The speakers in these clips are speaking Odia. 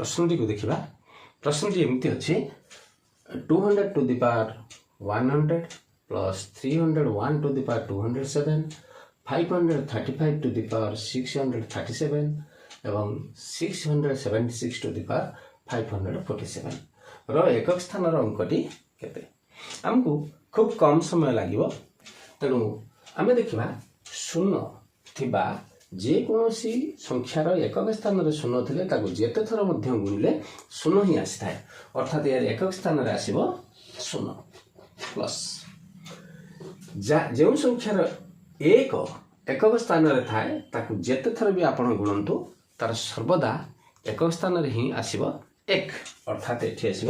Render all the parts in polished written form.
ପ୍ରଶ୍ନଟିକୁ ଦେଖିବା। ପ୍ରଶ୍ନଟି ଏମିତି ଅଛି: 200 to the power 100 plus 301 to the power 207, 535 to the power 637 ଏବଂ 676 to the power 547 ର ଏକକ ସ୍ଥାନର ଅଙ୍କଟି କେତେ? ଆମକୁ ଖୁବ୍ କମ୍ ସମୟ ଲାଗିବ। ତେଣୁ ଆମେ ଦେଖିବା, ଶୂନ ଥିବା ଯେକୌଣସି ସଂଖ୍ୟାର ଏକକ ସ୍ଥାନରେ ଶୂନ ଥିଲେ ତାକୁ ଯେତେ ଥର ମଧ୍ୟ ଗୁଣିଲେ ଶୂନ ହିଁ ଆସିଥାଏ। ଅର୍ଥାତ୍ ଏହାର ଏକକ ସ୍ଥାନରେ ଆସିବ ଶୂନ। ପ୍ଲସ୍ ଯେଉଁ ସଂଖ୍ୟାର ଏକ ଏକକ ସ୍ଥାନରେ ଥାଏ, ତାକୁ ଯେତେ ଥର ବି ଆପଣ ଗୁଣନ୍ତୁ, ତାର ସର୍ବଦା ଏକକ ସ୍ଥାନରେ ହିଁ ଆସିବ ଏକ। ଅର୍ଥାତ୍ ଏଠି ଆସିବ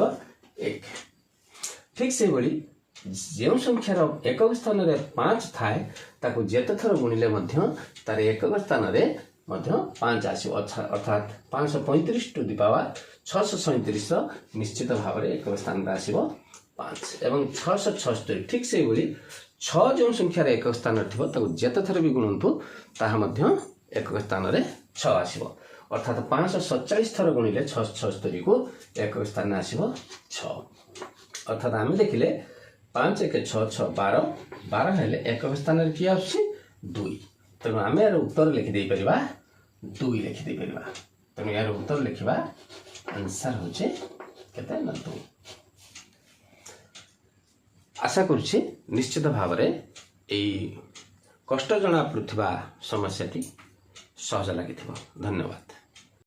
ଏକ। ଠିକ୍ ସେହିଭଳି ଯେଉଁ ସଂଖ୍ୟାର ଏକକ ସ୍ଥାନରେ ପାଞ୍ଚ ଥାଏ, ତାକୁ ଯେତେ ଥର ଗୁଣିଲେ ମଧ୍ୟ ତାର ଏକକ ସ୍ଥାନରେ ମଧ୍ୟ ପାଞ୍ଚ ଆସିବ। ଅର୍ଥାତ୍ 535 ଟୁ the power 637ର ନିଶ୍ଚିତ ଭାବରେ ଏକକ ସ୍ଥାନରେ ଆସିବ ପାଞ୍ଚ। ଏବଂ 676, ଠିକ୍ ସେହିଭଳି ଛଅ ଯେଉଁ ସଂଖ୍ୟାର ଏକକ ସ୍ଥାନରେ ଥିବ, ତାକୁ ଯେତେ ଥର ବି ଗୁଣନ୍ତୁ, ତାହା ମଧ୍ୟ ଏକକ ସ୍ଥାନରେ ଛଅ ଆସିବ। ଅର୍ଥାତ୍ 547 ଥର ଗୁଣିଲେ 676କୁ ଏକକ ସ୍ଥାନରେ ଆସିବ ଛଅ। ଅର୍ଥାତ୍ ଆମେ ଦେଖିଲେ ପାଞ୍ଚ ଏକ ଛଅ, ଛଅ 12, 12 ହେଲେ ଏକକ ସ୍ଥାନରେ କିଏ ଆସୁଛି? ଦୁଇ। ତେଣୁ ଆମେ ଏହାର ଉତ୍ତର ଲେଖିଦେଇପାରିବା, ଦୁଇ ଲେଖିଦେଇପାରିବା। ତେଣୁ ଏହାର ଉତ୍ତର ଲେଖିବା, ଆନ୍ସର୍ ହେଉଛି କେତେ ନା ଦୁଇ। ଆଶା କରୁଛି ନିଶ୍ଚିତ ଭାବରେ ଏଇ କଷ୍ଟ ଜଣାପଡ଼ୁଥିବା ସମସ୍ୟାଟି ସହଜ ଲାଗିଥିବ। ଧନ୍ୟବାଦ।